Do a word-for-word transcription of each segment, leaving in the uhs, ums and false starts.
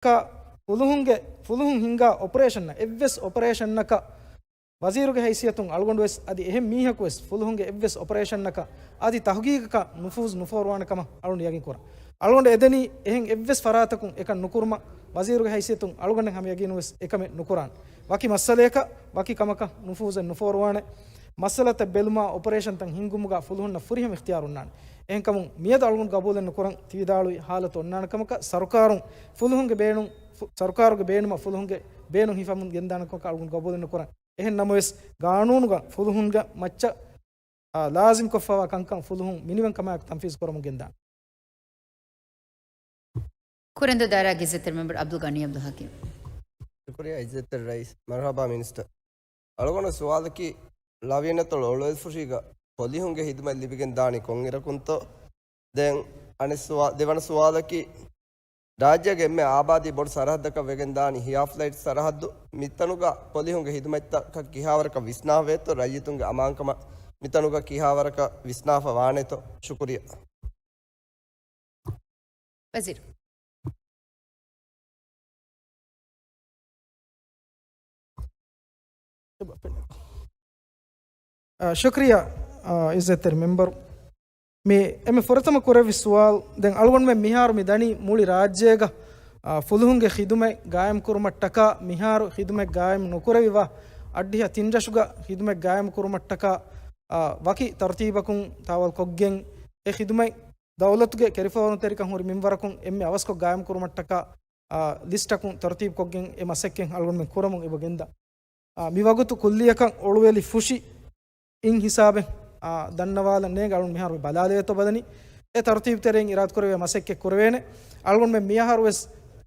ކ-، ފުލުހުންގެ، ފުލުހުން ހިންގާ އޮޕަރޭޝަން، އެއްވެސް އޮޕަރޭޝަންއަކަށް ވަޒީރުގެ ހައިސިއްޔަތުން އަޅުގަނޑުވެސް އަދި އެހެން މީހަކުވެސް ފުލުހުންގެ އެއްވެސް އޮޕަރޭޝަންއަކަށް އަދި ތަހުގީގަކަށް ނުފޫޒު ނުފޯރުވާނެ ކަމަށް އަޅުގަނޑު ޔަގީން ކުރަން. އަޅުގަނޑު އެދެނީ އެހެން އެއްވެސް ފަރާތަކުން އެކަން ނުކުރުމަށް ވަޒީރުގެ ހައިސިއްޔަތުން އަޅުގަނޑެއް ހަމަ ޔަގީނުވެސް އެކަމެއް ނުކުރާނެ. ވަކި މައްސަލަޔަކަށް ވަކި ކަމަކަށް ނުފޫޒެއް ނުފޯރުވާނެ. މައްސަލަތައް ބެލުމާ އޮޕަރޭޝަންތައް ހިންގުމުގަ ފުލުހުންނަށް ފުރިހަމަ އިޚްތިޔާރު އޮންނާނެ. އެހެންކަމުން މިއަދު އަޅުގަނޑު ގަބޫލެއް ނުކުރަން ތި ވިދާޅުވި ހާލަތު އޮންނާނެ ކަމަކަށް ސަރުކާރުން ފުލުހުންގެ ބޭނުން، ފު-، ސަރުކާރުގެ ބޭނުމަށް ފުލުހުންގެ ބޭނުން ހިފަމުން ގެންދާނެ ކަމަކަށް އަޅުގަނޑު ގަބޫލެއް ނުކުރަން. އެހެން ނަމަވެސް، ގާނޫނުގަ ފުލުހުންގެ މައްޗަށް، އާ، ލާޒިމްކޮށްފަވާ ކަންކަން ފުލުހުން މިނިވަންކަމާއެކު ތަންފީޒު ކުރަމުން ގެންދާނެ. ކުރެންދޫ ދާއިރާގެ އިއްޒަތްތެރި މެމްބަރު އަބްދުލް ޣަނީ އަބްދުލް ހަކީމް. ޝުކުރިއްޔާ އިއްޒަތްތެރި ރައީސް. މަރުޙަބާ މިނިސްޓަރ. އަޅުގަނޑު ސުވާލަކީ، ޅަވިޔަނަތޮޅު އޮޅުވެލިފުށީގަ ޕޮލިހުންގެ ޚިދުމަތް ލިބިގެން ދާނީ ކޮންއިރަކުންތޯ؟ ދެން އަނެއް ސުވާ-، ދެވަނަ ސުވާލަކީ، ރާއްޖޭގެ އެންމެ އާބާދީ ބޮޑު ސަރަހައްދަކަށް ވެގެން ދާނީ ހިޔާ ފްލައިޓް ސަރަހައްދު. މިތަނުގަ ޕޮލިހުންގެ ޚިދުމަތްތަކަށް ކިހާވަރަކަށް ވިސްނާފަވޭތޯ؟ ރައްޔިތުންގެ އަމާންކަމަށް މިތަނުގަ ކިހާވަރަކަށް ވިސްނާފަ ވާނެތޯ؟ ޝުކުރިއްޔާ. ވަޒީރު. އާ، ޝުކްރިޔާ، އާ، އިއްޒަތްތެރި މެމްބަރު. މި އެންމެ ފުރަތަމަ ކުރެއްވި ސުވާލު، ދެން އަޅުގަނޑުމެން މިހާރު މި ދަނީ މުޅި ރާއްޖޭގަ، އާ، ފުލުހުންގެ ޚިދުމަތް ގާއިމް ކުރުމަށްޓަކާ، މިހާރު ޚިދުމަތް ގާއިމް ނުކުރެވިވާ އަށްޑިހަ ތިން ރަށުގަ ޚިދުމަތް ގާއިމް ކުރުމަށްޓަކާ، އާ، ވަކި ތަރުތީބަކުން ތާވަލް ކޮށްގެން އެ ޚިދުމަތް ދައުލަތުގެ ކެރިފޯރުންތެރިކަން ހުރި މިންވަރަކުން އެންމެ އަވަސްކޮށް ގާއިމް ކުރުމަށްޓަކާ، އާ، ލިސްޓަކުން ތަރުތީބުކޮށްގެން އެ މަސައްކަތް އަޅުގަނޑުމެން ކުރަމުން އެބަ ގެންދާ. އާ، މި ވަގުތު ކުއްލިއަކަށް އޮޅުވެލި ފުށި އިން ހިސާބެއް، އާ، ދަންނަވާލަން ނޭނގެ އަޅުން މިހާރު މި ބަލާލެވޭތޯ ބަލަނީ. އެ ތަރުތީބު ތެރެއިން އިރާދަކުރެވޭ މަސައްކަތް ކުރެވޭނެ. އަޅުގަނޑުމެން މިއަހަރުވެސް،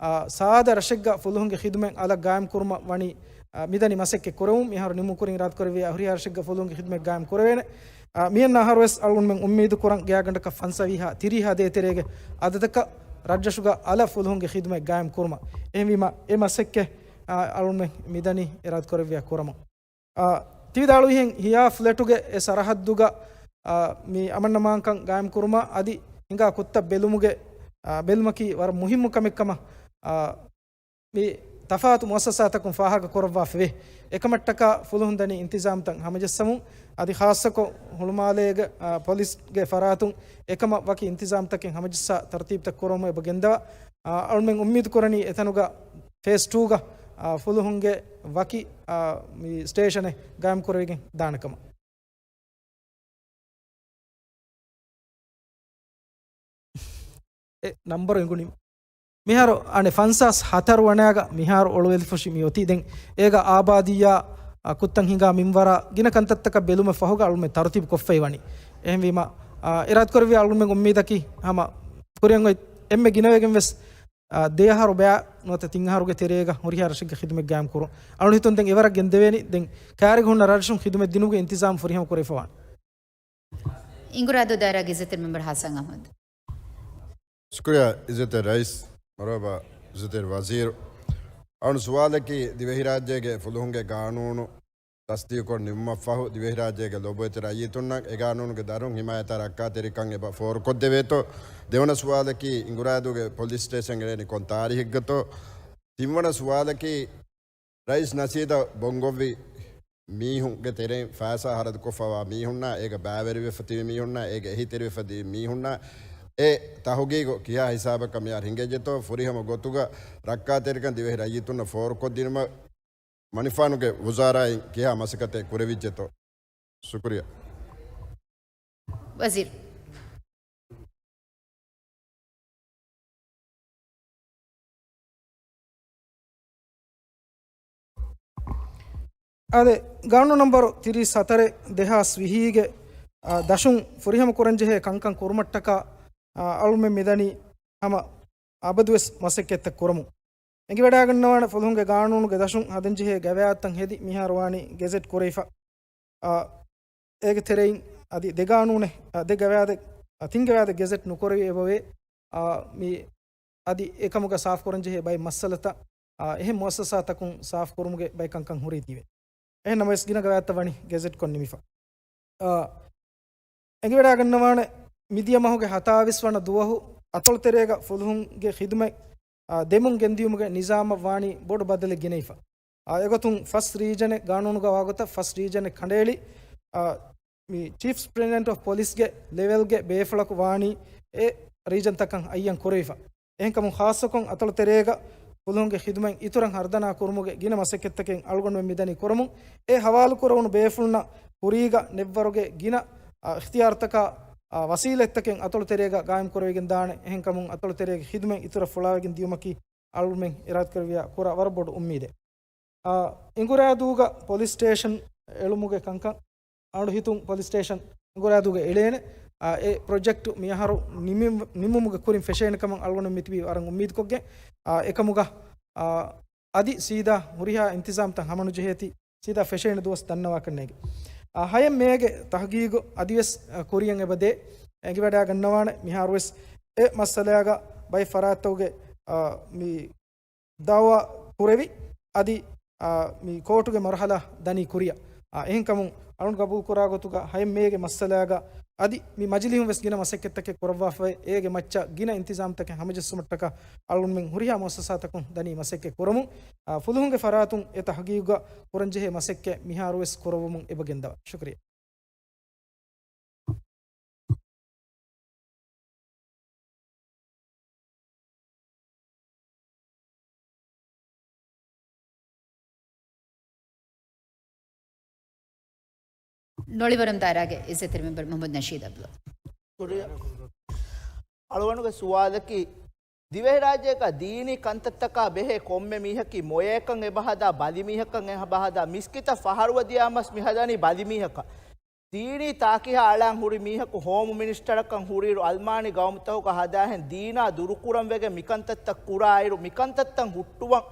އާ، ސާދަ ރަށެއްގަ ފުލުހުންގެ ޚިދުމަތް އަލަށް ގާއިމް ކުރުމަށް ވަނީ، އާ، މިދަނީ މަސައްކަތް ކުރެވުން. މިހާރު ނިމުމުކުރިން އިރާދަކުރެވޭ ހުރިހާ ރަށެއްގަ ފުލުހުންގެ ޚިދުމަތް ގާއިމް ކުރެވޭނެ. އާ، މިއަންނަ އަހަރުވެސް އަޅުގަނޑުމެން އުއްމީދު ކުރަން ގާތްގަނޑަކަށް ފަންސަވީހާ، ތިރީހާ ދޭތެރޭގެ އަދަދަކަށް ރަށްރަށުގަ އަލަށް ފުލުހުންގެ ޚިދުމަތް ގާއިމް ކުރުމަށް. އެހެންވީމަ، އެ މަސައްކަތް، އާ، އަޅުގަނޑުމެން މިދަނީ އިރާދަކުރެއްވިޔާ ކުރަމުން. އާ، ތިވިދާޅުވިހެން ހިޔާ ފްލެޓުގެ އެ ސަރަހައްދުގަ، އާ، މި އަމަންއަމާންކަން ގާއިމްކުރުމަށް އަދި ހިނގާ ކުށްތައް ބެލުމުގެ، އާ، ބެލުމަކީ ވަރަށް މުހިއްމު ކަމެއްކަމަށް، އާ، މި ތަފާތު މުއައްސަސާތަކުން ފާހަގަ ކުރައްވާފަވޭ. އެކަމަށްޓަކާ ފުލުހުން ދަނީ އިންތިޒާމްތައް ހަމަޖައްސަމުން އަދި ޚާއްޞަކޮށް ހުޅުމާލޭގެ، އާ، ޕޮލިސްގެ ފަރާތުން އެކަމަށް ވަކި އިންތިޒާމްތަކެއް ހަމަޖައްސާ ތަރުތީބުތައް ކުރަމުން އެބަ ގެންދަވާ. އާ، އަޅުމެން އުއްމީދު ކުރަނީ އެތަނުގަ ފޭސް ޓޫގަ، އާ، ފުލުހުންގެ ވަކި، އާ، މި ސްޓޭޝަނެއް ގާއިމް ކުރެވިގެން ދާނެ ކަމަށް. އެ ނަންބަރު އެނގުނީ. މިހާރު އަނެއް ފަންސާސް ހަތަރު ވަނައިގަ މިހާރު އޮޅުވެލިފުށި މި އޮތީ. ދެން އޭގަ އާބާދީއާ، އާ، ކުށްތައް ހިނގާ މިންވަރާ ގިނަ ކަންތައްތަކަށް ބެލުމަށް ފަހުގަ އަޅުމެން ތަރުތީބު ކޮށްފައި ވަނީ. އެހެންވީމަ، އާ، އިރާދަކުރެއްވިޔާ އަޅުމެން އުއްމީދަކީ ހަމަ ކުރިއަށް އޮތް އެންމެ ގިނަވެގެން ވެސް، އާ، ދެއަހަރު ބަޔާ ނުވަތަ ތިން އަހަރުގެ ތެރޭގަ ހުރިހާ ރަށެއްގެ ޚިދުމަތް ގާއިމް ކުރުން. އަޅުން ހިތުން ދެން އެވަރަށް ގެންދެވޭނީ. ދެން ކާރިގަ ހުންނަ ރަށްރަށުން ޚިދުމަތް ދިނުމުގެ އިންތިޒާމް ފުރިހަމަ ކުރެވިފަވާނެ. އިނގުރާދޫ ދާއިރާގެ އިއްޒަތްތެރި މެމްބަރު ހާސަން އަޙްމަދު. ޝުކުރިއްޔާ އިއްޒަތްތެރި ރައީސް. މަރުޙަބާ އިއްޒަތްތެރި ވަޒީރު. އަޅުން ސުވާލަކީ ދިވެހިރާއްޖޭގެ ފުލުހުންގެ ގާނޫނު ތަސްދީގުކޮށް ނިމުމަށްފަހު، ދިވެހިރާއްޖޭގެ ލޮބުވެތި ރައްޔިތުންނަށް އެ ގާނޫނުގެ ދަށުން ހިމާޔަތާ ރައްކާތެރިކަން އެބަ ފޯރުކޮށްދެވޭތޯ؟ ދެވަނަ ސުވާލަކީ، އިނގުރާދޫގެ ޕޮލިސް ސްޓޭޝަން އެޅެނީ ކޮން ތާރީހެއްގަތޯ؟ ތިންވަނަ ސުވާލަކީ، ރައީސް ނަޝީދަށް ބޮންގޮއްވި މީހުންގެ ތެރެއިން ފައިސާ ހަރަދުކޮށްފަވާ މީހުންނާ، އޭގަ ބައިވެރިވެފަ ތިބި މީހުންނާ، އޭގެ އެހީތެރިވެފަ ތިބި މީހުންނާ، އެ ތަހުގީގު ކިހާ ހިސާބަކަށް މިހާރު ހިނގައްޖެތޯ؟ ފުރިހަމަ ގޮތުގަ ރައްކާތެރިކަން ދިވެހި ރައްޔިތުންނަށް ފޯރުކޮށްދިނުމަށް މަނިފާނުގެ ވުޒާރާއިން ކިހާ މަސައްކަތެއް ކުރެވިއްޖެތޯ؟ ޝުކުރިއްޔާ. ވަޒީރު. އާދެ، ގާނޫނު ނަންބަރު ތިރީސް ހަތަރެއް ދެހާސް ވިހީގެ، އާ، ދަށުން ފުރިހަމަ ކުރަންޖެހޭ ކަންކަން ކުރުމަށްޓަކާ، އާ، އަޅުމެން މިދަނީ ހަމަ އަބަދުވެސް މަސައްކަތްތައް ކުރަމުން. އެނގިވަޑައިގަންނަވާނެ ފުލުހުންގެ ގާނޫނުގެ ދަށުން ހަދަންޖެހޭ ގަވާއިދުތައް ހެދި މިހާރު ވާނީ ގެޒެޓް ކުރެވިފަ. އާ، އޭގެ ތެރެއިން އަދި ދެ ގާނޫނެއް، އާ، ދެ ގަވާއިދެއް، އާ، ތިން ގަވާއިދެއް ގެޒެޓް ނުކުރެވި އެބަވޭ. އާ، މި އަދި އެކަމުގަ ސާފުކުރަންޖެހޭ ބައެއް މައްސަލަތައް، އާ، އެހެން މުއައްސަސާތަކުން ސާފުކުރުމުގެ ބައެއް ކަންކަން ހުރީތީވެ. އެހެން ނަމަވެސް ގިނަ ގަވާއިދުތައް ވަނީ ގެޒެޓްކޮށް ނިމިފަ. އާ، އެނގިވަޑައިގަންނަވާނެ، މިދިޔަ މަހުގެ ހަތާވީސް ވަނަ ދުވަހު އަތޮޅުތެރޭގަ ފުލުހުންގެ ޚިދުމަތް އާ، ދެމުން ގެންދިޔުމުގެ ނިޒާމަށް ވާނީ ބޮޑު ބަދަލެއް ގެނެވިފަ. އާ، އެގޮތުން ފަސް ރީޖަނެއް ގާނޫނުގަ ވާގޮތަށް ފަސް ރީޖަނެއް ކަނޑައެޅި، އާ، މި ޗީފް ސުޕްރިންޓެންޑެންޓް އޮފް ޕޮލިސްގެ ލެވެލްގެ ބޭފުޅަކު ވާނީ އެ ރީޖަންތަކަށް އައްޔަން ކުރެވިފަ. އެހެންކަމުން ޚާއްޞަކޮށް އަތޮޅު ތެރޭގަ ފުލުހުންގެ ޚިދުމަތް އިތުރަށް ހަރުދަނާ ކުރުމުގެ ގިނަ މަސައްކަތްތަކެއް އަޅުގަނޑުމެން މިދަނީ ކުރަމުން، އެ ހަވާލުކުރެވުނު ބޭފުޅުންނަށް ކުރީގަ ނެތްވަރުގެ ގިނަ، އާ، އިޚްތިޔާރުތަކާ، އާ، ވަސީލަތްތަކެއް އަތޮޅު ތެރޭގަ ގާއިމް ކުރެވިގެން ދާނެ. އެހެންކަމުން އަތޮޅު ތެރޭގެ ޚިދުމަތް އިތުރަށް ފުޅާވެގެން ދިޔުމަކީ އަޅުގަނޑުމެން އިރާދަކުރެއްވިޔާ ކުރާ ވަރަށް ބޮޑު އުއްމީދެއް. އާ، އިނގުރާދޫގަ ޕޮލިސް ސްޓޭޝަން އެޅުމުގެ ކަންކަން އަޅު ހިތުން ޕޮލިސް ސްޓޭޝަން އިނގުރާދޫގަ އެޅޭނެ. އާ، އެ ޕްރޮޖެކްޓު މިއަހަރު ނިމި-، ނިމުމުގެ ކުރިން ފެށޭނެ ކަމަށް އަޅުގަނޑު މިތިބީ ވަރަށް އުއްމީދުކޮށްގެން، އާ، އެކަމުގަ، އާ، އަދި ސީދާ ހުރިހާ އިންތިޒާމްތައް ހަމަނުޖެހޭތީ، ސީދާ ފެށޭނެ ދުވަސް ދަންނަވާކަށް ނޭގެ. އާ، ހައެއް މޭގެ ތަހުގީގު އަދިވެސް، އާ، ކުރިޔަށް އެބަދޭ. އެނގިވަޑައިގަންނަވާނެ މިހާރުވެސް އެ މައްސަލައިގަ ބައެއް ފަރާތްތަކުގެ، އާ، މި ދައުވާ ކުރެވި، އަދި، އާ، މި ކޯޓުގެ މަރުހަލާ ދަނީ ކުރިއަށް. އާ، އެހެންކަމުން އަޅުން ގަބޫލު ކުރާ ގޮތުގަ ހައެއް މޭގެ މައްސަލާގަ އަދި މި މަޖިލީހުން ވެސް ގިނަ މަސައްކަތްތަކެއް ކުރައްވާފައި، އޭގެ މައްޗަށް ގިނަ އިންތިޒާމްތަކެއް ހަމަޖެއްސުމަށްޓަކާ އަޅުންމެން ހުރިހާ މުއައްސަސާތަކުން ދަނީ މަސައްކަތް ކުރަމުން. އާ، ފުލުހުންގެ ފަރާތުން އެ ތަހުގީގުގަ ކުރަންޖެހޭ މަސައްކަތް މިހާރުވެސް ކުރައްވަމުން އެބަ ގެންދަވާ. ޝުކުރިއްޔާ. ނޮޅިވަރަމް ދާއިރާގެ އިއްޒަތްތެރި މެމްބަރު މުހައްމަދު ނަޝީދު އަބްދުﷲ. އަޅުގަނޑުގެ ސުވާލަކީ، ދިވެހިރާއްޖޭގަ ދީނީ ކަންތައްތަކާ ބެހޭ ކޮންމެ މީހަކީ މޮޔައަކަށް އެބަހަދާ، ބަލިމީހަކަށް އެބަހަދާ، މިސްކިތަށް ފަހަރުވަ ދިޔާމަސް މިހަދާނީ ބަލިމީހަކަށް. ދީނީ ތާކިހާ އަޅާން ހުރި މީހަކު ހޯމް މިނިސްޓަރަކަށް ހުރިއިރު އަލްމާނީ ގައުމުތަކުގަ ހަދާހެން ދީނާ ދުރުކުރަން ވެގެން މިކަންތައްތައް ކުރާއިރު، މިކަންތައްތައް ހުއްޓުވަން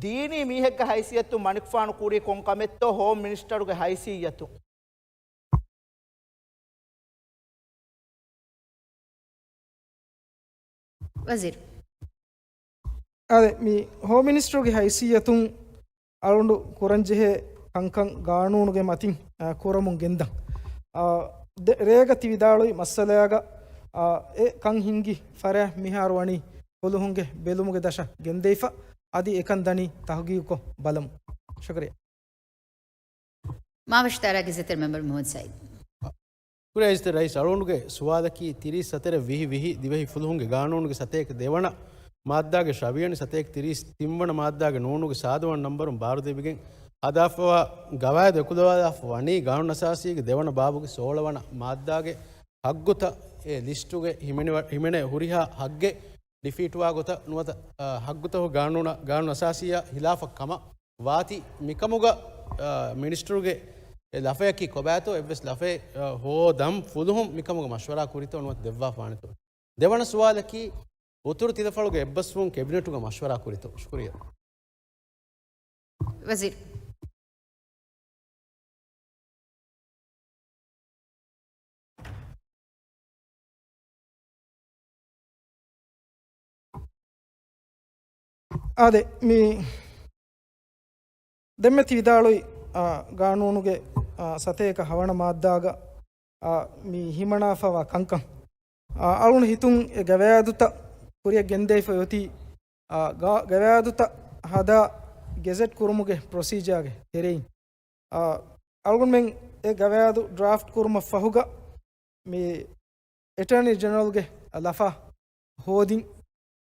ދީނީ މީހެއްގެ ހައިސިއްޔަތުން މަނިކުފާނު ކުރީ ކޮން ކަމެއްތޯ ހޯމް މިނިސްޓަރުގެ ހައިސިއްޔަތުން؟ ވަޒީރު. އާދެ، މި ހޯމް މިނިސްޓަރުގެ ހައިސިއްޔަތުން އަޅުގަނޑު ކުރަންޖެހޭ ކަންކަން ގާނޫނުގެ މަތިން، އާ، ކުރަމުން ގެންދަން. އާ، ދެ-، ރޭގަ ތި ވިދާޅުވި މައްސަލަޔާގަ، އާ، އެ ކަން ހިންގި ފަރާތް މިހާރު ވަނީ ފުލުހުންގެ ބެލުމުގެ ދަށަށް ގެންދެވިފަ، އަދި އެކަން ދަނީ ތަހުގީގުކޮށް ބަލަމުން. ޝުކުރިއްޔާ. މާވަށު ދާއިރާގެ އިއްޒަތްތެރި މެމްބަރު މުހައްމަދު ސައީދު. ކުރިއަށް އިއްޒަތްތެރި ރައީސް، އަޅުގަނޑުގެ ސުވާލަކީ، ތިރީސް ސަތެރެ ވިހި ވިހި ދިވެހި ފުލުހުންގެ ގާނޫނުގެ ސަތޭކަ ދެވަނަ މާއްދާގެ ށަވިޔަނި ސަތޭކަ ތިރީސް ތިންވަނަ މާއްދާގެ ނޫނުގެ ސާދަވަނަ ނަންބަރުން ބާރުދެވިގެން ހަދާފަވާ ގަވާއިދު އެކުލަވާލާފަ ވަނީ، ގާނޫނުއަސާސީގެ ދެވަނަ ބާބުގެ ސޯޅަވަނަ މާއްދާގެ ހައްގުތައް އެ ލިސްޓުގެ ހިމެނިވަ-، ހިމެނޭ ހުރިހާ ހައްގެއް ޑިފީޓްވާ ގޮތަށް ނުވަތަ، އާ، ހައްގުތަކު ގާނޫނަ-، ގާނޫނުއަސާސީއާ ހިލާފަށް ކަމަށް ވާތީ، މިކަމުގަ، އާ، މިނިސްޓަރުގެ އެ ލަފަޔަކީ ކޮބާތޯ އެއްވެސް ލަފައެއް، އާ، ހޯދަން ފުލުހުން މިކަމުގަ މަޝްވަރާ ކުރިތޯ ނުވަތަ ދެއްވާފާނެތޯ؟ ދެވަނަ ސުވާލަކީ، އުތުރު ތިލަފަޅުގެ އެއްބަސްވުން ކެބިނެޓުގަ މަޝްވަރާ ކުރިތޯ؟ ޝުކުރިއްޔާ. ވަޒީރު. އާދެ، މި ދެންމެ ތި ވިދާޅުވި، އާ، ގާނޫނުގެ، އާ، ސަތޭކަ ހަވަނަ މާއްދާގަ، އާ، މި ހިމަނާފަވާ ކަންކަން، އާ، އަޅުން ހިތުން އެ ގަވާއިދުތައް ކުރިއަށް ގެންދެވިފަ އޮތީ، އާ، ގާ-، ގަވާއިދުތައް ހަދާ ގެޒެޓް ކުރުމުގެ ޕްރޮސީޖާގެ ތެރެއިން. އާ، އަޅުގަނޑުމެން އެ ގަވާއިދު ޑްރާފްޓް ކުރުމަށް ފަހުގަ މި އެޓާނީ ޖެނެރަލްގެ ލަފާ ހޯދިން،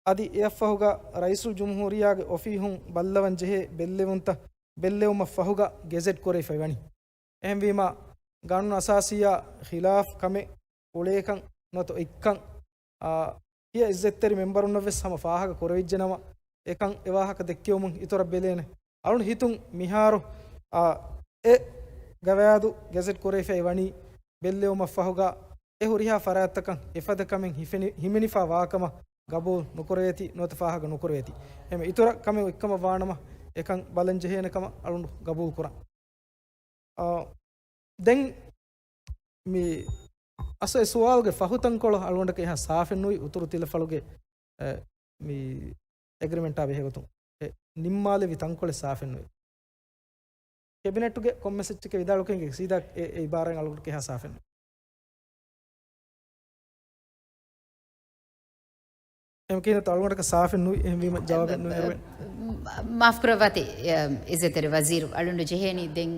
އަދި އެއަށްފަހުގަ ރައީސުލްޖުމްހޫރިއްޔާގެ އޮފީހުން ބައްލަވަން ޖެހޭ ބެއްލެވުންތައް ބެއްލެވުމަށް ފަހުގަ ގެޒެޓް ކުރެވިފައި ވަނީ. އެހެންވީމަ، ގާނޫނު އަސާސީއާ ޚިލާފް ކަމެއް އުޅޭކަން ނުވަތަ އޮތްކަން، އާ، ތިޔަ އިއްޒަތްތެރި މެމްބަރުންނަށް ވެސް ހަމަ ފާހަގަ ކުރެވިއްޖެނަމަ، އެކަން އެ ވާހަކަ ދެއްކެވުމުން އިތުރަށް ބެލޭނެ. އަޅުން ހިތުން މިހާރު، އާ، އެ ގަވާއިދު ގެޒެޓް ކުރެވިފައި ވަނީ ބެއްލެވުމަށް ފަހުގަ އެ ހުރިހާ ފަރާތްތަކަށް އެފަދަ ކަމެއް ހިފެނި-، ހިމެނިފަ ވާކަމަށް ގަބޫލު ނުކުރެވޭތީ ނުވަތަ ފާހަގަ ނުކުރެވޭތީ. އެހެން އިތުރަށް ކަމެއް އޮތްކަމަށް ވާނަމަ އެކަން ބަލަން ޖެހޭނެ ކަމަށް އަޅުން ގަބޫލު ކުރަން. އާ، ދެން މި އަސްލު އެ ސުވާލުގެ ފަހު ތަންކޮޅު އަޅުގަނޑަކަށް އެހާ ސާފެއް ނުވި އުތުރު ތިލަފަޅުގެ، އެ، މި އެގްރިމެންޓާ ބެހޭގޮތުން އެ ނިންމާލެވި ތަންކޮޅެއް ސާފެއް ނުވި. ކެބިނެޓުގެ ކޮންމެސް އެއްޗެކޭ ވިދާޅުކަން ސީދާ އެ، އެ އިބާރާއިން އަޅުގަނޑަކަށް އެހާ ސާފެއް ނުވި. އެހެން ކިހިނެއްތޯ އަޅުގަނޑަކަށް ސާފެއް ނުވި، އެހެންވީމަ ޖަވާބެއް ނުއެރުވޭ. މ-، މ-، މާފްކުރައްވާތި، އެ، އިއްޒަތްތެރި ވަޒީރު އަޅުގަނޑު ޖެހޭނީ ދެން،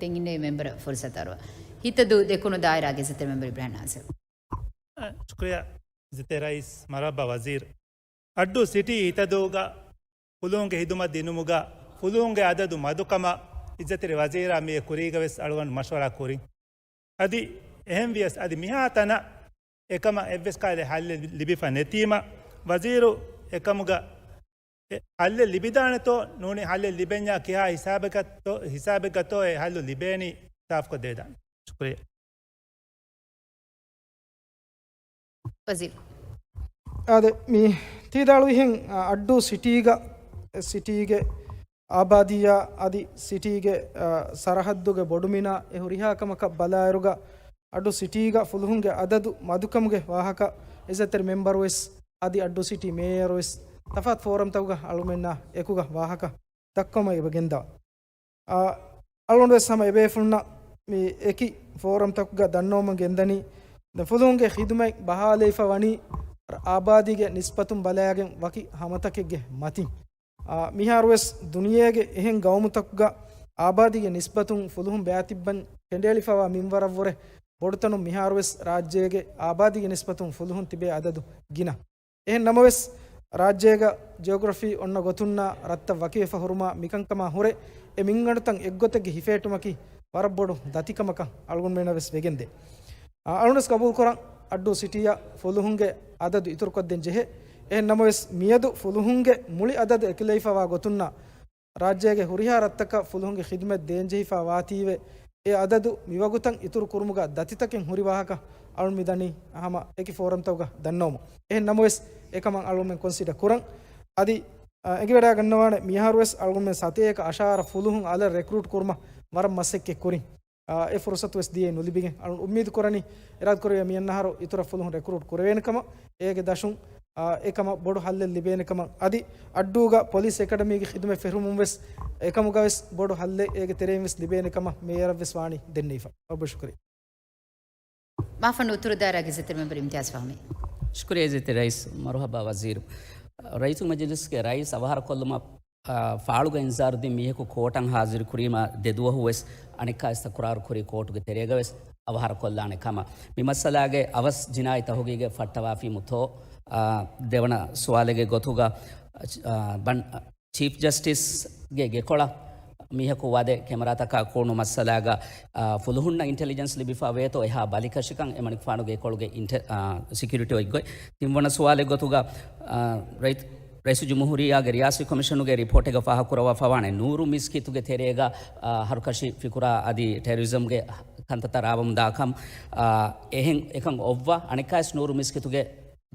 ދެން އިންނެވި މެމްބަރަށް ފުރުސަތު އަރުވާ. ހިތަދޫ ދެކުނު ދާއިރާގެ އިއްޒަތްތެރި މެމްބަރ އިބްރާހިމް ނާސިރު. އަ، ޝުކުރިއްޔާ އިއްޒަތްތެރި ރައީސް، މަރުހަބާ ވަޒީރު. އައްޑޫ ސިޓީ ހިތަދޫގަ ފުލުހުންގެ ހިދުމަތް ދިނުމުގަ ފުލުހުންގެ އަދަދު މަދުކަމަށް އިއްޒަތްތެރި ވަޒީރާ މިއަދު ކުރީގަވެސް އަޅުގަނޑު މަޝްވަރާ ކުރިން. އަދި އެހެންވިޔަސް އަދި މިހާތަނަށް އެކަމަށް އެއްވެސް ކަހަލަ ހައްލެއް ލިބިފަ ނެތީމަ، ވަޒީރު އެކަމުގަ އެ ހައްލެއް ލިބިދާނެތޯ ނޫނީ ހައްލެއް ލިބެންޏާ ކިހާ ހިސާބެއްގަތޯ، ހިސާބެއްގަތޯ އެ ހައްލު ލިބޭނީ ސާފުކޮށްދެވިދާނެ. ޝުކުރިއްޔާ. ވަޒީރު. އާދެ، މި ތީދާޅުވިހެން، އަ، އައްޑޫ ސިޓީގަ، ސިޓީގެ އާބާދީއާ އަދި ސިޓީގެ، އަ، ސަރަހައްދުގެ ބޮޑުމިނާ އެ ހުރިހާ ކަމަކަށް ބަލާއިރުގަ، އައްޑޫ ސިޓީގަ ފުލުހުންގެ އަދަދު މަދުކަމުގެ ވާހަކަ އިއްޒަތްތެރި މެމްބަރުވެސް އަދި އައްޑޫ ސިޓީ މޭޔަރުވެސް ތަފާތު ފޯރަމްތަކުގަ އަޅުމެންނާ އެކުގަ ވާހަކަ ދައްކަމަށް އެބަ ގެންދަވާ. އަ، އަޅުގަނޑުވެސް ހަމަ އެބޭފުޅުންނަށް މި އެކި ފޯރަމްތަކުގަ ދަންނަވަމުން ގެންދަނީ، ދެން ފުލުހުންގެ ޚިދުމަތް ބަހާލައިފަ ވަނީ އާބާދީގެ ނިސްބަތުން ބަލާގެން ވަކި ހަމަތަކެއްގެ މަތިން. އާ، މިހާރުވެސް ދުނިޔޭގެ އެހެން ގައުމުތަކުގަ އާބާދީގެ ނިސްބަތުން ފުލުހުން ބައިތިއްބަން ކެނޑިއެޅިފަވާ މިންވަރަށްވުރެ ބޮޑުތަނުން މިހާރުވެސް ރާއްޖޭގެ އާބާދީގެ ނިސްބަތުން ފުލުހުން ތިބޭ އަދަދު ގިނަ. އެހެން ނަމަވެސް، ރާއްޖޭގަ ޖިއޮގްރަފީ އޮންނަ ގޮތުންނާ ރަށްތައް ވަކިވެފަ ހުރުމާ މިކަންކަމާ ހުރެ، އެ މިންގަނޑުތައް އެއްގޮތެއްގެ ހިފޭޓުމަކީ ވަރަށް ބޮޑު ދަތިކަމަކަށް އަޅުގަނޑުމެންނަށް ވެސް ވެގެންދޭ. އަ، އަޅުންވެސް ގަބޫލުކުރަން އައްޑޫ ސިޓީއަށް ފުލުހުންގެ އަދަދު އިތުރުކޮށްދޭން ޖެހޭ. އެހެން ނަމަވެސް، މިއަދު ފުލުހުންގެ މުޅި އަދަދު އެކުލެވިފަވާ ގޮތުންނާ، ރާއްޖޭގެ ހުރިހާ ރަށްތަކަށް ފުލުހުންގެ ޚިދުމަތް ދޭންޖެހިފާ ވާތީވެ، އެ އަދަދު މިވަގުތަށް އިތުރު ކުރުމުގަ ދަތިތަކެއް ހުރި ވާހަކަ އަޅުން މި ދަނީ ހަމަ އެކި ފޯރަމްތަކުގަ ދަންނަވަމުން. އެހެން ނަމަވެސް، އެކަމަށް އަޅުމެން ކޮންސިޑަ ކުރަން. އަދި، އަ، އެނގިވަޑައިގަންނަވާނެ، މިހާރުވެސް އަޅުގަނޑުމެން ސަތޭކަ އަށާރަ ފުލުހުން އަލަށް ރެކްރޫޓް ކުރުމަށް ވަރަށް މަސައްކަތް ކުރިން. އާ، އެ ފުރުސަތު ވެސް ދިޔައީ ނުލިބިގެން. އަޅުން އުއްމީދު ކުރަނީ، އިރާދަ ކުރެވޭ މިއަންނަހަރު އިތުރަށް ފުލުހުން ރެކްރޫޓް ކުރެވޭނެ ކަމަށް، އޭގެ ދަށުން، އާ، އެކަމަށް ބޮޑު ހައްލެއް ލިބޭނެ ކަމަށް. އަދި އައްޑޫގަ ޕޮލިސް އެކަޑަމީގެ ޚިދުމަތް ފެށުމުން ވެސް އެކަމުގަ ވެސް ބޮޑު ހައްލެއް އޭގެ ތެރެއިން ވެސް ލިބޭނެ ކަމަށް މޭޔަރަށް ވެސް ވާނީ ދެންނެވިފަ. އޮބަ ޝުކުރި. މާފަންނު އުތުރު ދާއިރާގެ އިއްޒަތްތެރި މެމްބަރު އިމްތިޔާޒް ފަހުމީ. ޝުކުރިއްޔާ އިއްޒަތްތެރި ރައީސް މަރުހަބާ ވަޒީރު. ރައްޔިތުންގެ މަޖިލިސްގެ ރައީސް އަވަހާރަކޮށްލުމަށް، އާ، ފާޅުގަ އިންޒާރު ދިން މީހަކު ކޯޓަށް ހާޒިރު ކުރީމަ ދެ ދުވަހު ވެސް އަނެއްކާވެސް ތަކުރާރު ކުރި ކޯޓުގެ ތެރޭގަ ވެސް އަވަހާރަކޮށްލާނެ ކަމަށް. މި މައްސަލާގެ އަވަސް ޖިނާއީ ތަހުގީގެއް ފައްޓަވާފީމުތޯ، އާ، ދެވަނަ ސުވާލެއްގެ ގޮތުގަ، އާ، ބަން-، ޗީފް ޖަސްޓިސްގެ ގެކޮޅަށް މީހަކު ވަދެ ކެމެރާތަކާ ކޫނު މައްސަލާގަ، އާ، ފުލުހުންނަށް އިންޓެލިޖެންސް ލިބިފާ ވޭތޯ އެހާ ބަލިކަށިކަން އެމަނިކުފާނުގެ ގެކޮޅުގެ އިންޓެ-، އާ، ސެކިއުރިޓީ އޮތްގޮތް. ތިންވަނަ ސުވާލެއް ގޮތުގަ، އާ، ރައީސް، ރައީސުލްޖުމްހޫރިއްޔާގެ ރިޔާސީ ކޮމިޝަނުގެ ރިޕޯޓެއްގަ ފާހަގަކުރައްވާފަވާނެ ނޫރު މިސްކިތުގެ ތެރޭގަ، އާ، ހަރުކަށި ފިކުރާ އަދި ޓެރަރިޒަމްގެ ކަންތައްތައް ރާވަމުންދާކަން، އާ، އެހެން އެކަން އޮއްވާ އަނެއްކާވެސް ނޫރު މިސްކިތުގެ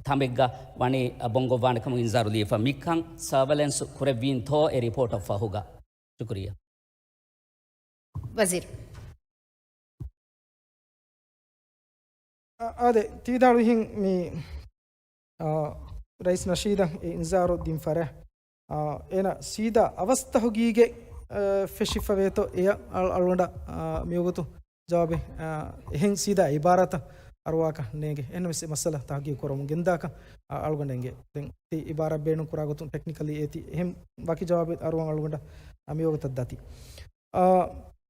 ތަނބެއްގަ ވަނީ ބޮންގޮއްވާނެ ކަމަށް އިންޒާރު ލިޔެފަ. މިކަން ސަރވެލެންސް ކުރެއްވީންތޯ އެ ރިޕޯޓަށް ފަހުގަ؟ ޝުކުރިއްޔާ. ވަޒީރު. އާ، އާދެ، ތީދާޅުވިހެން މި، އާ، ރައީސް ނަޝީދަށް އެ އިންޒާރު ދިން ފަރާތް، އާ، އޭނަ ސީދާ އަވަސް ތަހުގީގެއް، އާ، ފެށިފަ ވޭތޯ އެޔަށް އަޅު-، އަޅުގަނޑަށް، އާ، މިވަގުތު ޖަވާބެއް، އާ، އެހެން ސީދާ އިބާރާތައް އަރުވާކަށް ނޭނގެ. އެހެންނަމަވެސް އެ މައްސަލަ ތަހުގީގު ކުރަމުން ގެންދާކަށް، އާ، އަޅުގަނޑަށް އެނގޭ. ދެން ތި އިބާރާތް ބޭނުން ކުރާ ގޮތުން ޓެކްނިކަލީ އޭތި އެހެން ވަކި ޖަވާބެއް އަރުވަން އަޅުގަނޑަށް، އާ، މިވަގުތަށް ދަތި. އާ،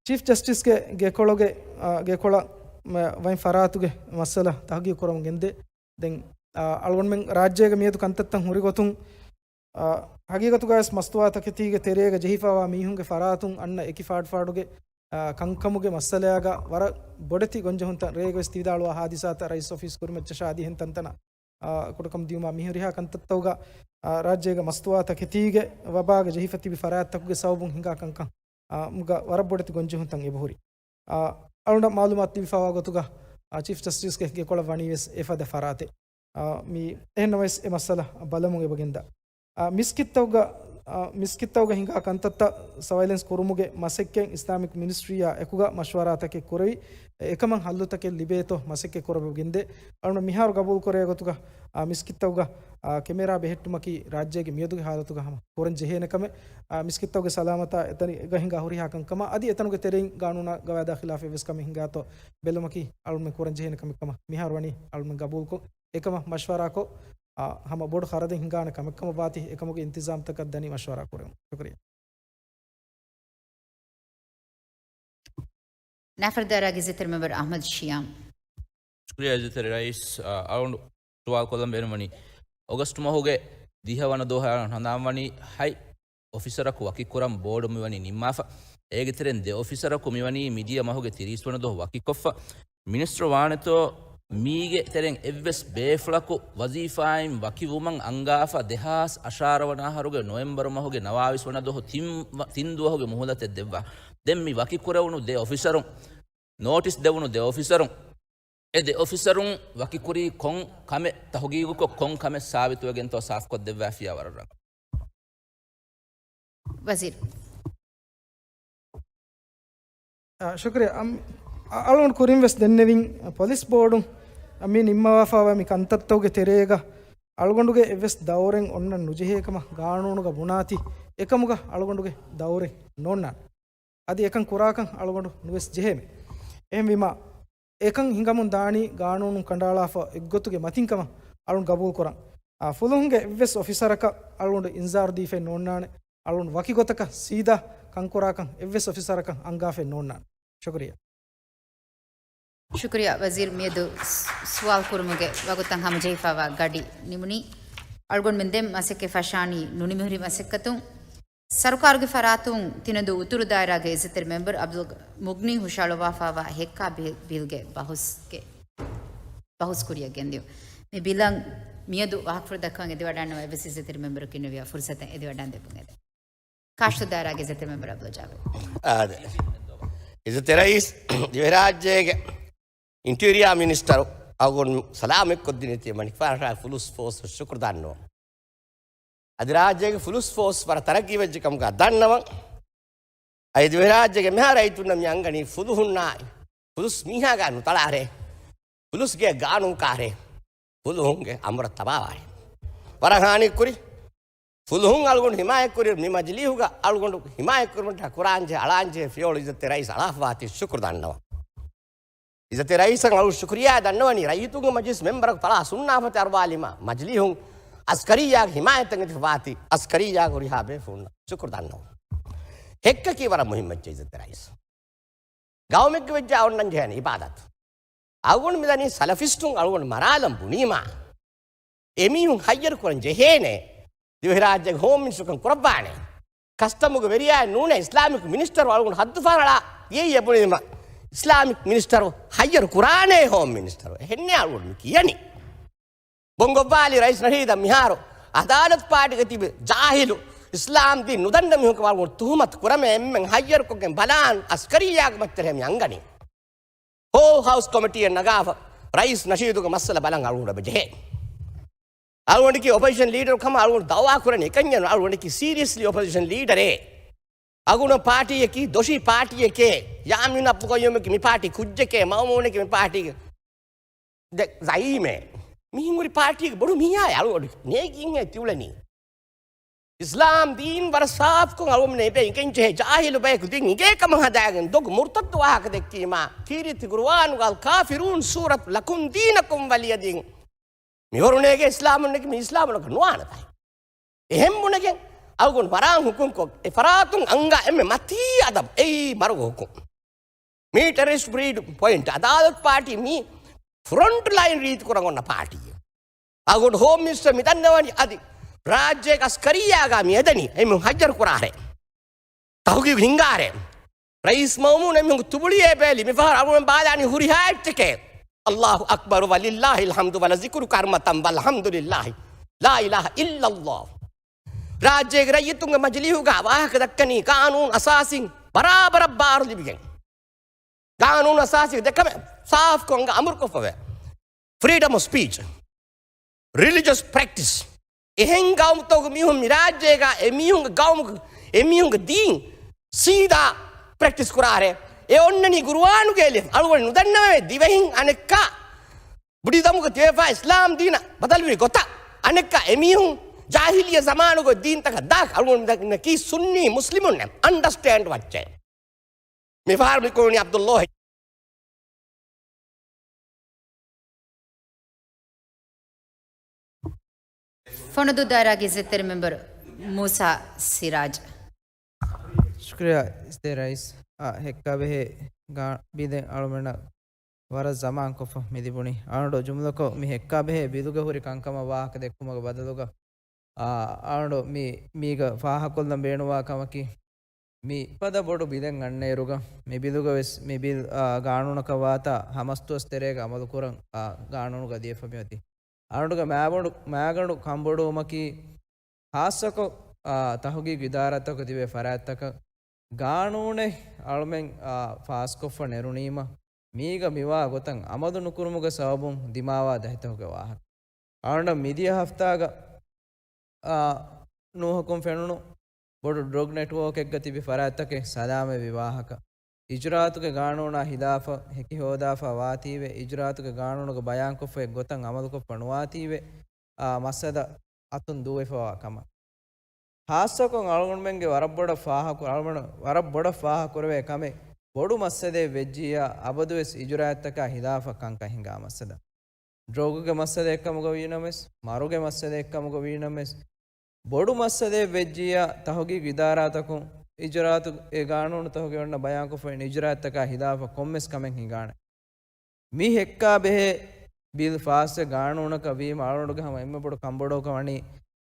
ޗީފް ޖަސްޓިސްގެ ގެކޮޅުގެ، އާ، ގެކޮޅަށް މަ-، ވައިން ފަރާތުގެ މައްސަލަ ތަހުގީގު ކުރަމުން ގެންދޭ. ދެން، އާ، އަޅުގަނޑުމެން ރާއްޖޭގެ މިއަދު ކަންތައްތައް ހުރި ގޮތުން، އާ، ހަގީގަތުގަވެސް މަސްތުވާތަކެތީގެ ތެރޭގަ ޖެހިފަވާ މީހުންގެ ފަރާތުން އަންނަ އެކި ފާޑުފާޑުގެ، އާ، ކަންކަމުގެ މައްސަލަޔާގަ ވަރަށް ބޮޑެތި ގޮންޖެހުންތައް ރޭގަވެސް ތިވިދާޅުވާ ހާދިސާތައް ރައީސް އޮފީސް ކުރިމައްޗަށާ އަދި އެހެން ތަންތަނަށް، އާ، ކުޑަކަމު ދިޔުމާ މިހުރިހާ ކަންތައްތަކުގަ، އާ، ރާއްޖޭގެ މަސްތުވާތަކެތީގެ ވަބާގަ ޖެހިފަ ތިބި ފަރާތްތަކުގެ ސަބަބުން ހިނގާ ކަންކަން، އާ، މުގަ ވަރަށް ބޮޑެތި ގޮންޖެހުންތައް އެބަހުރި. އާ، އަޅުންނަށް މައުލޫމާތު ލިބިފަވާ ގޮތުގަ، އާ، ޗީފް ޖަސްޓިސްގެ ގެކޮޅަށް ވަނީވެސް އެފަދަ ފަރާތެއް. އާ، މި އެހެންނަމަވެސް އެ މައްސަލަ ބަލަމުން އެބަގެންދާ. އާ، މިސްކިތްތަކުގަ، އާ، މިސްކިތްތަކުގަ ހިނގާ ކަންތައްތައް ސަވައިލެންސް ކުރުމުގެ މަސައްކަތް އިސްލާމިކް މިނިސްޓްރީއާ އެކުގަ މަޝްވަރާތަކެއް ކުރެވި، އެކަމަށް ހައްލުތަކެއް ލިބޭތޯ މަސައްކަތް ކުރަމުން ގެންދޭ. އަޅުން މިހާރު ގަބޫލު ކުރޭ ގޮތުގަ، އާ، މިސްކިތްތަކުގަ، އާ، ކެމެރާ ބެހެއްޓުމަކީ ރާއްޖޭގެ މިއަދުގެ ހާލަތުގަ ހަމަ ކުރަން ޖެހޭނެ ކަމެއް. އާ، މިސްކިތްތަކުގެ ސަލާމަތާ އެތަނުގަ ހިނގާ ހުރިހާ ކަންކަމާ އަދި އެތަނުގެ ތެރެއިން ގާނޫނާ ގަވާއިދާ ޚިލާފެއް ވެސް ކަމެއް ހިނގާތޯ ބެލުމަކީ އަޅުމެން ކުރަން ޖެހޭނެ ކަމެއް ކަމަށް މިހާރު ވަނީ އަޅުމެން ގަބޫލުކޮށް، އެކަމަށް މަޝްވަރާކޮށް، އާ، ހަމަ ބޮޑު ޚަރަދެއް ހިނގާނެ ކަމެއްކަމަށް ވާތީ، އެކަމުގެ އިންތިޒާމްތަކަށް ދަނީ މަޝްވަރާ ކުރެވުން. ޝުކުރިއްޔާ. ނާފަރުދާރާގެ އިއްޒަތްތެރި މެމްބަރު އަޙްމަދު ޝިޔާމް. ޝުކުރިއްޔާ އިއްޒަތްތެރި ރައީސް، އާ، އަޅުގަނޑު ސުވާލު ކޮށްލަން ބޭނުންވަނީ، އޮގަސްޓު މަހުގެ ދިހަ ވަނަ ދުވަހަށް ހަނދާންވަނީ ހަތް އޮފިސަރަކު ވަކިކުރަން ބޯޑު މިވަނީ ނިންމާފަ. އޭގެ ތެރެއިން ދެ އޮފިސަރަކު މިވަނީ މިދިޔަ މަހުގެ ތިރީސް ވަނަ ދުވަހު ވަކިކޮށްފަ. މިނިސްޓަރު ވާނެތޯ މީގެ ތެރެއިން އެއްވެސް ބޭފުޅަކު ވަޒީފާއިން ވަކިވުމަށް އަންގާފަ؟ ދެހާސް އަށާރަ ވަނަ އަހަރުގެ ނޮވެމްބަރު މަހުގެ ނަވާވީސް ވަނަ ދުވަހު ތިން ވަ-، ތިން ދުވަހުގެ މުހުލަތެއް ދެއްވާ. ދެން މި ވަކިކުރެވުނު ދެ އޮފިސަރުން، ނޯޓިސް ދެވުނު ދެ އޮފިސަރުން، އެ ދެ އޮފިސަރުން ވަކިކުރީ ކޮން ކަމެއް، ތަހުގީގުކޮށް ކޮން ކަމެއް ސާބިތުވެގެންތޯ ސާފުކޮށްދެއްވާފިޔާ ވަރަށް ރަނގަޅު. ވަޒީރު. އާ، ޝުކުރިއްޔާ. އަމް، އަ-، އަޅުގަނޑު ކުރިން ވެސް ދެންނެވިން، އަ، ޕޮލިސް ބޯޑުން، އަ، މި ނިންމަވާފައިވާ މި ކަންތައްތަކުގެ ތެރޭގަ އަޅުގަނޑުގެ އެއްވެސް ދައުރެއް އޮންނަން ނުޖެހޭ ކަމަށް ގާނޫނުގަ ބުނާތީ، އެކަމުގަ އަޅުގަނޑުގެ ދައުރެއް ނޯންނާނެ. އަދި އެކަން ކުރާކަން އަޅުގަނޑު ނުވެސް ޖެހޭމެ. އެހެންވީމާ، އެކަން ހިނގަމުން ދާނީ ގާނޫނުން ކަނޑައަޅާފަ އެއްގޮތުގެ މަތިން ކަމަށް އަޅުން ގަބޫލުކުރަން. އާ، ފުލުހުންގެ އެއްވެސް އޮފިސަރަކަށް އަޅުގަނޑު އިންޒާރު ދީފައެއް ނޯންނާނެ. އަޅުން ވަކިގޮތަކަށް ސީދާ ކަންކުރާކަން އެއްވެސް އޮފިސަރަކަށް އަންގާފައެއް ނޯންނާނެ. ޝުކުރިއްޔާ. ޝުކުރިއްޔާ ވަޒީރު، މިއަދު ސު-، ސުވާލު ކުރުމުގެ ވަގުތަށް ހަމަޖެހިފައިވާ ގަޑި ނިމުނީ. އަޅުގަނޑުމެން ދެން މަސައްކަތް ފަށާނީ ނުނިމިހުރި މަސައްކަތުން. ސަރުކާރުގެ ފަރާތުން ތިނަދޫ އުތުރު ދާއިރާގެ އިއްޒަތްތެރި މެމްބަރު އަބްދުލް މުޣްނީ ހުށައަޅުއްވާފައިވާ ހެއްކާ ބި-، ބިލްގެ ބަހުސްގެ، ބަހުސް ކުރިއަށް ގެންދިޔުން. މި ބިލަށް މިއަދު ވާހަކަފުޅު ދައްކަވަން އެދިވަޑައިގަންނަވާ އެއްވެސް އިއްޒަތްތެރި މެމްބަރަކު އިންނެވިޔާ ފުރުސަތަށް އެދިވަޑައިގެން ދެއްވުން އެދެން. ކާށިތު ދާއިރާގެ އިއްޒަތްތެރި މެމްބަރު އަބްދުލް ޖާބިރު. އާދެ. އިއްޒަތްތެރި ރައީސް، ދިވެހިރާއްޖޭގެ އިންޓީރިއާ މިނިސްޓަރު އަޅުގަނޑު ސަލާމަތްކޮށްދިނީތީ މަނިކުފާނަށާ ފުލުސް ފޯސް ޝުކުރު ދަންނަވަން. އަދި ރާއްޖޭގެ ފުލުސް ފޯސް ވަރަށް ތަރައްގީވެއްޖެ ކަމުގަ ދަންނަވަން. އަދި ދިވެހިރާއްޖޭގެ މިހާރު ރައްޔިތުންނަށް މި އަންގަނީ ފުލުހުންނާއި، ފުލުސް މީހާގާ ނުތަޅާރޭ، ފުލުސްގެ ގާނޫނުކާރޭ، ފުލުހުންގެ އަމުރަށް ތަބާވާރޭ. ވަރަށް ހާނި ކުރި. ފުލުހުން އަޅުގަނޑު ހިމާޔަތްކުރި މި މަޖިލީހުގަ އަޅުގަނޑު ހިމާޔަތްކުރުމަށްޓަކާ ކުރާންޖެހޭ އަޅާންޖެހޭ ފިޔަވަޅު އިއްޒަތްތެރި ރައީސް އަޅާފަވާތީ ޝުކުރު ދަންނަވަން. އިއްޒަތްތެރި ރައީސަށް އަޅުގަނޑު ޝުކުރިއްޔާ ދަންނަވަނީ ރައްޔިތުންގެ މަޖިލިސް މެމްބަރަކު ތަޅާ ސުންނާފަތި އަރުވާލީމާ މަޖިލީހުން އަސްކަރިއްޔާގެ ހިމާޔަތަށް އެދިފަވާތީ އަސްކަރިއްޔާގެ ހުރިހާ ބޭފުޅުންނަށް ޝުކުރު ދަންނަވަން. ހެއްކަކީ ވަރަށް މުހިއްމު އެއްޗެއް އިއްޒަތްތެރި ރައީސް. ގައުމެއްގެ ވެއްޖާ އޮންނަން ޖެހޭނެ އިބާދަތު. އަޅުގަނޑު މިދަނީ ސަލަފިސްޓުން އަޅުގަނޑު މަރާލަން ބުނީމާ، އެމީހުން ހައްޔަރު ކުރަން ޖެހޭނެ، ދިވެހިރާއްޖޭގެ ހޯމް މިނިސްޓަރުކަން ކުރައްވާނެ، ކަސްޓަމުގެ ވެރިޔާއެއް ނޫނޭ، އިސްލާމިކް މިނިސްޓަރު އަޅުގަނޑު ހައްދުފަހަރަޅާ ދިޔައީ އެބުނީމަ، އިސްލާމިކް މިނިސްޓަރު ހައްޔަރު ކުރާނޭ ހޯމް މިނިސްޓަރު. އެހެންނޭ އަޅުގަނޑު މި ކިޔަނީ. ބޮންގޮއްވާލި ރައީސް ނަޝީދަށް މިހާރު އަދާލަތު ޕާޓީގަ ތިބި ޖާހިލު އިސްލާމް ދީން ނުދަންނަ މީހުން ވަރުގަނޑު ތުހުމަތު ކުރަމޭ އެންމެން ހައްޔަރުކޮށްގެން ބަލާން އަސްކަރިއްޔާގެ މައްޗަށް މި އަންގަނީ. ހޯލް ހައުސް ކޮމިޓީއެއް ނަގާފަ ރައީސް ނަޝީދުގެ މައްސަލަ ބަލަން އަޅުގަނޑަށް ޖެހޭ. އަޅުގަނޑަކީ އޮޕޮޒިޝަން ލީޑަރު ކަމަށް އަޅުގަނޑު ދައުވާ ކުރަނީ އެކަންޏެއް ނޫން. އަޅުގަނޑަކީ ސީރިއަސްލީ އޮޕޮޒިޝަން ލީޑަރެއް. އަޅުގަނޑު ޕާޓީއަކީ ދޮށީ ޕާޓީއެކޭ. ޔާމީން އަބްދުލް ޤައްޔޫމަކީ މި ޕާޓީ ކުއްޖެކޭ. މައުމޫނަކީ މި ޕާޓީގެ ދެ-، ޒައީމެއް. މިހެން ހުރި ޕާޓީގެ ބޮޑު މީހާއެއް އަޅުގަނޑު ނޭގި އިނގޭ ތިއުޅެނީ. އިސްލާމް ދީން ވަރަށް ސާފުކޮށް އަޅުގަނޑުމެން އެބަ އިނގެން ޖެހޭ ޖާހިލު ބަޔަކު ދީން އިނގޭ ކަމަށް ހަދާގެން ދޮގު މުރުތައްދު ވާހަކަ ދެއްކީމާ، ކީރިތި ޤުރުއާނުގަ އަލް ކާފިރޫން ސޫރަތު ލަކުމް ދީނަކުމް ވަލިޔަ ދީން. މިވަރު ނޭގޭ އިސްލާމުންނަކީ މި އިސްލާމުންނަކަށް ނުވާނެތާ. އެހެން ބުނެގެން އަޅުގަނޑު މަރާން ހުކުމްކޮށް، އެ ފަރާތުން އަންގާ އެންމެ މަތީ އަދަބު އެއީ މަރުގެ ހުކުމް. މީ ޓެރަރިސްޓް ބްރީޑް ޕޮއިންޓް. އަދާލަތު ޕާޓީ މީ ފްރޮންޓް ލައިން ރީތި ކުރަން އޮންނަ ޕާޓީއެއް. އަޅުގަނޑު ހޯމް މިނިސްޓަރ މި ދަންނަވަނީ އަދި ރާއްޖޭގެ އަސްކަރިއްޔާގާ މި އެދެނީ އެމީހުން ހައްޔަރު ކުރާރޭ. ތަހުގީގު ހިންގާރޭ. ރައީސް މައުމޫން އެމީހުން ތުބުޅިއޭ ބޭލި މިފަހަރު އަޅުގަނޑު ބާލާނީ ހުރިހާ އެއްޗެކޭ. އައްލާހު އަކްބަރު ވަލިއްލާހިލް ހަމްދު ވަލަ ޒިކުރު ކަރްމަތަން ވަލްހަމްދުލިއްލާހި ލާ އިލާހަ އިއްލައްލާހު. ރާއްޖޭގެ ރައްޔިތުންގެ މަޖިލީހުގަ ވާހަކަ ދައްކަނީ ގާނޫނު އަސާސީން ބަރާބަރަށް ބާރު ލިބިގެން. ގާނޫނު އަސާސީ ދެ ކަމެއް ސާފުކޮށް އަނގަ އަމުރުކޮށްފަވޭ. ފްރީޑަމް އޮފް ސްޕީޗް، ރިލިޖަސް ޕްރެކްޓިސް. އެހެން ގައުމުތަކުގެ މީހުން މި ރާއްޖޭގަ އެ މީހުންގެ ގައުމުގެ، އެ މީހުންގެ ދީން ސީދާ ޕްރެކްޓިސް ކުރާރޭ. އެ އޮންނަނީ ގުރުއާނުގެ ލިޔެ. އަޅުގަނޑު ނުދަންނަވަމޭ ދިވެހިން އަނެއްކާ ބުޑިޒަމުގަ ތިބެފާ އިސްލާމް ދީނަށް ބަދަލުވި ގޮތަށް. އަނެއްކާ އެމީހުން ޖާހިލިއްޔަ ޒަމާނުގެ ދީންތަކަށް ދާ އަޅުގަނޑު ދަންނަކީ ސުންނީ މުސްލިމުންނެއް އަންޑަސްޓޭންޑް ވައްޗޭ. މިފަހަރު މި ކުޅުނީ ޢަބްދުﷲ. ކޮނުދޫ ދާއިރާގެ އިއްޒަތްތެރި މެމްބަރު މޫސާ ސިރާޖް. ޝުކުރިއްޔާ އިއްޒަތްތެރި ރައީސް. އާ، ހެއްކާ ބެހޭ ގާ-، ބިލެއް އަޅުމެންނަށް ވަރަށް ޒަމާންކޮށްފަ މި ލިބުނީ. އަޅުގަނޑު ޖުމްލަކޮށް މި ހެއްކާ ބެހޭ ބިލުގެ ހުރި ކަންކަމަށް ވާހަކަ ދެއްކުމުގެ ބަދަލުގަ، އާ، އަޅުގަނޑު މި، މީގަ ފާހަގަކޮށްލަން ބޭނުންވާ ކަމަކީ، މި ފަދަ ބޮޑު ބިލެއް އަންނައިރުގަ، މި ބިލުގަ ވެސް، މި ބިލް، އާ، ގާނޫނަކަށް ވާތާ ހަމަސްދުވަސް ތެރޭގަ އަމަލުކުރަން، އާ، ގާނޫނުގަ ލިޔެފަ މިއޮތީ. އަޅުގަނޑުގެ މާބޮޑު، މާގަނޑު ކަންބޮޑުވުމަކީ، ޚާއްޞަކޮށް، އާ، ތަހުގީގު އިދާރާތަކުގަ ތިބޭ ފަރާތްތަކަށް ގާނޫނެއް އަޅުމެން، އާ، ފާސްކޮށްފަ ނެރުނީމަ، މީގަ މިވާ ގޮތަށް އަމަލު ނުކުރުމުގެ ސަބަބުން ދިމާވާ ދަތިތަކުގެ ވާހަކަ. އަޅުގަނޑަށް މިދިޔަ ހަފްތާގަ، އާ، ނޫހަކުން ފެނުނު ބޮޑު ޑްރަގް ނެޓްވޯކެއްގަ ތިބި ފަރާތްތަކެއް ސަލާމަތްވި ވާހަކަ. އިޖުރާއަތުގެ ގާނޫނާ ހިލާފަށް ހެކި ހޯދާފަ ވާތީވެ، އިޖުރާއަތުގެ ގާނޫނުގެ ބަޔާންކޮށްފައި ގޮތަށް އަމަލުކޮށްފަ ނުވާތީވެ، އާ، މައްސަލަ އަތުން ދޫވެފަވާ ކަމަށް. ޚާއްޞަކޮށް އަޅުގަނޑުމެންގެ ވަރަށް ބޮޑަށް ފާހަގަ، އަޅުގަނޑު ވަރަށް ބޮޑަށް ފާހަގަކުރެވޭ ކަމެއް، ބޮޑު މައްސަލައެއް ވެއްޖިއްޔާ އަބަދުވެސް އިޖުރާއަތްތަކާ ހިލާފަށް ކަންކަން ހިނގާ މައްސަލަ. ޑްރަގުގެ މައްސަލައެއްކަމުގަ ވީނަމަވެސް، މަރުގެ މައްސަލައެއްކަމުގަ ވީނަމަވެސް، ބޮޑު މައްސަލައެއް ވެއްޖިއްޔާ ތަހުގީގު އިދާރާތަކުން އިޖުރާއަތު އެ ގާނޫނުތަކުގެ އޮންނަ ބަޔާންކޮށްފައި އިޖުރާއަތްތަކާ ހިލާފަށް ކޮންމެސް ކަމެއް ހިނގާނެ. މި ހެއްކާ ބެހޭ ބިލް ފާސްވެ ގާނޫނަކަށް ވީމަ އަޅުގަނޑުގެ ހަމަ އެންމެ ބޮޑު ކަންބޮޑުވުމަކަށް ވަނީ،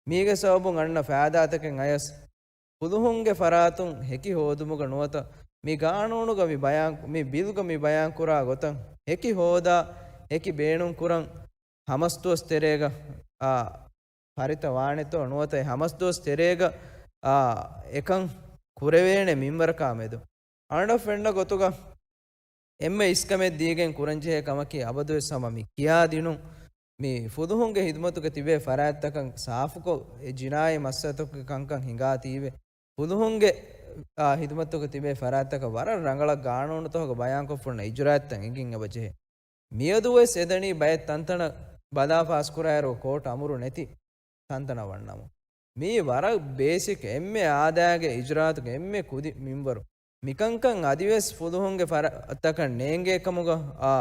މީގެ ސަބަބުން އަންނަ ފައިދާތަކެއް އަޔަސް ފުލުހުންގެ ފަރާތުން ހެކި ހޯދުމުގަ ނުވަތަ މި ގާނޫނުގަ މި ބަޔާން، މި ބިލްގަ މި ބަޔާންކުރާ ގޮތަށް ހެކި ހޯދާ، ހެކި ބޭނުންކުރަން ހަމަސްދުވަސް ތެރޭގަ، އާ، ފަރިތަ ވާނެތޯ ނުވަތަ އެ ހަމަސްދުވަސް ތެރޭގަ، އާ، އެކަން ކުރެވޭނެ މިންވަރަކާ މެދު. އަޅުގަނޑަށް ފެންނަ ގޮތުގަ އެންމެ އިސްކަމެއް ދީގެން ކުރަންޖެހޭ ކަމަކީ އަބަދުވެސް ހަމަ މި ކިޔާދިނުން، މި ފުލުހުންގެ ހިދުމަތުގަ ތިބޭ ފަރާތްތަކަށް ސާފުކޮށް، އެ ޖިނާއީ މައްސަލަތަކުގެ ކަންކަން ހިނގާތީވެ، ފުލުހުންގެ، އާ، ހިދުމަތުގަ ތިބޭ ފަރާތްތަކަށް ވަރަށް ރަނގަޅަށް ގާނޫނުތަކުގަ ބަޔާންކޮށްފަ އޮންނަ އިޖުރާއަތްތައް އެނގެން އެބަޖެހޭ. މިއަދުވެސް އެދަނީ ބައެއް ތަންތަނަށް ބަލާ ފާސްކުރާއިރު ކޯޓް އަމުރު ނެތި ތަންތަނަށް ވަންނަމުން. މީ ވަރަށް ބޭސިކް އެންމެ އާދައިގެ އިޖުރާއަތުގެ އެންމެ ކުދި މިންވަރު. މިކަންކަން އަދިވެސް ފުލުހުންގެ ފަރާތްތަކަށް ނޭނގޭ ކަމުގަ، އާ،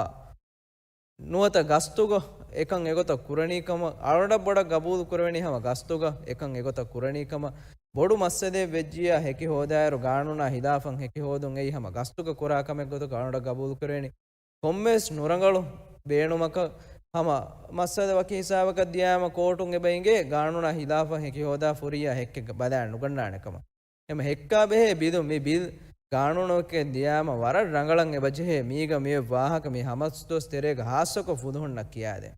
ނުވަތަ ގަސްތުގަ އެކަން އެގޮތަށް ކުރަނީ ކަމަށް އަޅުގަނޑަށް ބޮޑަށް ގަބޫލު ކުރެވެނީ ހަމަ ގަސްތުގަ އެކަން އެގޮތަށް ކުރަނީ ކަމަށް. ބޮޑު މައްސަލައެއް ވެއްޖިއްޔާ ހެކި ހޯދާއިރު ގާނޫނާ ހިލާފަށް ހެކި ހޯދުން އެއީ ހަމަ ގަސްތުގަ ކުރާ ކަމެއް ގޮތަކަށް އަޅުގަނޑަށް ގަބޫލު ކުރެވެނީ. ކޮންމެވެސް ނުރަނގަޅު ބޭނުމަކަށް ހަމަ މައްސަލަ ވަކި ހިސާބަކަށް ދިޔާމަ ކޯޓުން އެބަ އިނގޭ ގާނޫނާ ހިލާފަށް ހެކި ހޯދާ ފުރިއްޔާ ހެއްކެއް ބަލާން ނުގަންނާނެ ކަމަށް. އެމަ ހެއްކާ ބެހޭ ބިލު މި ބިލް ގާނޫނުވެކެން ދިޔާމަ ވަރަށް ރަނގަޅަށް އެބަޖެހޭ މީގަ މިއޮތް ވާހަކަ މި ހަމަސްދުވަސް ތެރޭގަ ހާއްސަކޮށް ފުލުހުންނަށް ކިޔާދޭން.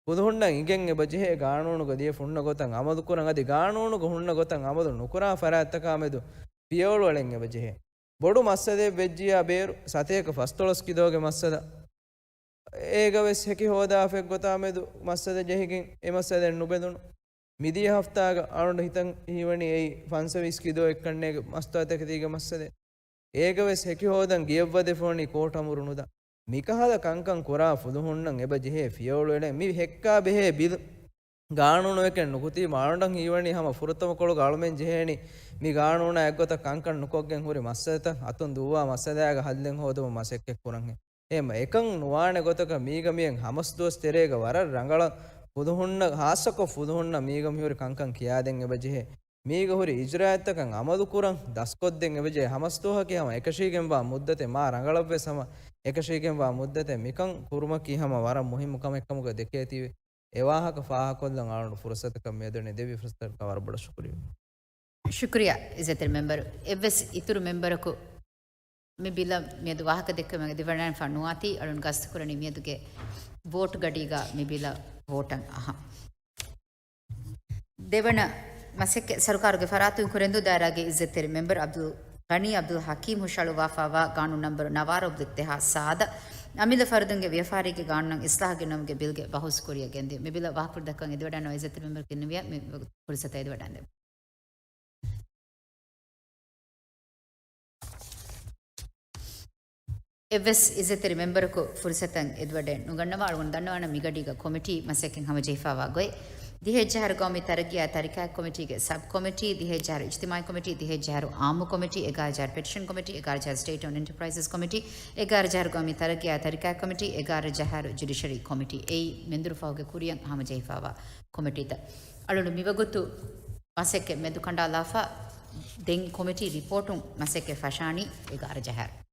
ފުލުހުންނަށް އިނގެން އެބަޖެހޭ ގާނޫނުގަ ލިޔެފަ ހުންނަ ގޮތަށް އަމަލުކުރަން އަދި ގާނޫނުގަ ހުންނަ ގޮތަށް އަމަލު ނުކުރާ ފަރާތްތަކާމެދު ފިޔަވަޅު އަޅަން އެބަޖެހޭ. ބޮޑު މައްސަލައެއް ވެއްޖިއްޔާ ބޭރު ސަތޭކަ ފަސްދޮޅަސް ކިލޯގެ މައްސަލަ. އޭގަވެސް ހެކި ހޯދާފަ އެއްގޮތާމެދު މައްސަލަ ޖެހިގެން އެ މައްސަލައެއް ނުބެލުނު. މިދިޔަ ހަފްތާގަ އަޅުގަނޑު ހިތަށް ހީވަނީ އެއީ ފަންސަވީސް ކިލޯއެއްކަންނޭގެ މަސްތުވާތަކެތީގެ މައްސަލައެއް. އޭގަވެސް ހެކި ހޯދަން ގިޔައްވަދެފަ ވަނީ ކޯޓް އަމުރު ނުދާ. މިކަހަލަ ކަންކަން ކުރާ ފުލުހުންނަށް އެބަ ޖެހޭ ފިޔަވަޅު އެޅެން. މި ހެއްކާ ބެހޭ ބިލް ގާނޫނުވެކެން ނުކުތީމަ އަޅުގަނޑަށް ހީވަނީ ހަމަ ފުރަތަމަ ކޮޅުގަ އަޅުމެން ޖެހޭނީ މި ގާނޫނާ އެއްގޮތަށް ކަންކަން ނުކޮށްގެން ހުރި މައްސަލަތައް އަތުން ދުއްވާ މައްސަލައިގެ ހައްލެއް ހޯދުމަށް މަސައްކަތް ކުރަންހެން. އެހެން އެކަން ނުވާނެ ގޮތަކަށް މީގަ މިއޮތް ހަމަސްދުވަސް ތެރޭގަ ވަރަށް ރަނގަޅަށް ފުލުހުންނަށް، ހާއްސަކޮށް ފުލުހުންނަށް މީގަ މިހުރި ކަންކަން ކިޔާދޭން އެބަޖެހޭ. މީގަ ހުރި އިޖުރާއަތްތަކަށް އަމަލުކުރަން ދަސްކޮށްދޭން އެބަޖެހޭ. ހަމަސްދުވަހަކީ ހަމަ އެކަށީގެންވާ މުއްދަތެއް، މާ ރަނގަޅަށްވެސް ހަމަ އެކަށީގެންވާ މުއްދަތެއް. މިކަން ކުރުމަކީ ހަމަ ވަރަށް މުހިއްމު ކަމެއްކަމުގަ ދެކޭތީވެ. އެވާހަކަ ފާހަގަކޮށްލަން އަޅުގަނޑު ފުރުސަތަކަށް މިއަދު ދެއްވި ފުރުސަތަކަށް ވަރަށް ބޮޑަށް ޝުކުރިއްޔާ. ޝުކުރިއްޔާ އިއްޒަތްތެރި މެމްބަރު. އެއްވެސް އިތުރު މެމްބަރަކު މި ބިލަށް މިއަދު ވާހަކަ ދެއްކުމަށް އެދިވަޑައިގެންފަ ނުވާތީ، އަޅުން ގަސްތުކުރަނީ މިއަދުގެ ވޯޓް ގަޑީގަ މި ބިލަށް ވޯޓަށް އަހަން. ދެވަނަ މަސައްކަތް، ސަރުކާރުގެ ފަރާތުން ކުރެންދޫ ދާއިރާގެ އިއްޒަތްތެރި މެމްބަރު އަބްދުލް ޣަނީ އަބްދުލް ޙަކީމް ހުށަހަޅުއްވާފައިވާ ގާނޫނު ނަންބަރު ނަވާރަ އޮބްދުއްތެހާ ސާދަ، އަމިއްލަ ފަރުދުންގެ ވިޔަފާރީގެ ގާނޫނަށް އިސްލާހް ގެންނުމުގެ ބިލްގެ ބަހުސް ކުރިއަށް ގެންދިޔުން. މި ބިލަށް ވާހަކަފުޅު ދައްކަން އެދިވަޑައިގަންނަވާ އިއްޒަތްތެރި މެމްބަރަކު އިންނެވިޔާ މި ފުރުސަތަށް އެދިވަޑައިގެންދެވުން. އެއްވެސް އިއްޒަތްތެރި މެމްބަރަކު ފުރުސަތަށް އެދިވަޑައެއް ނުގަންނަވާ. އަޅުގަނޑު ދަންނަވާނަން މިގަޑީގަ ކޮމިޓީ މަސައްކަތް ހަމަޖެހިފައިވާ ގޮތް. ދިހައެއް އަހަރު ގައުމީ ތަރައްގީއާ ތަރިކައި ކޮމިޓީގެ ސަބް ކޮމިޓީ، ދިހައެއް އަހަރު އިޖްތިމާޢީ ކޮމިޓީ، ދިހައެއް އަހަރު ޢާއްމު ކޮމިޓީ، އެގާރަ އަހަރު ޕެޓިޝަން ކޮމިޓީ، އެގާރަ އަހަރު ސްޓޭޓް އޯންޑް އެންޓަޕްރައިޒަސް ކޮމިޓީ، އެގާރަ އަހަރު ގައުމީ ތަރައްގީއާ ތަރިކައި ކޮމިޓީ، އެގާރަ އަހަރު ޖުޑިޝަރީ ކޮމިޓީ. އެއީ މެންދުރު ފަހުގެ ކުރިއަށް ހަމަޖެހިފައިވާ ކޮމިޓީތައް. އަޅުގަނޑު މިވަގުތު މަސައްކަތް މެދުކަނޑާލާފަ، ދެން ކޮމިޓީ ރިޕޯޓުން މަސައްކަތް ފަށާނީ އެގާރަ ޖަހާއިރު.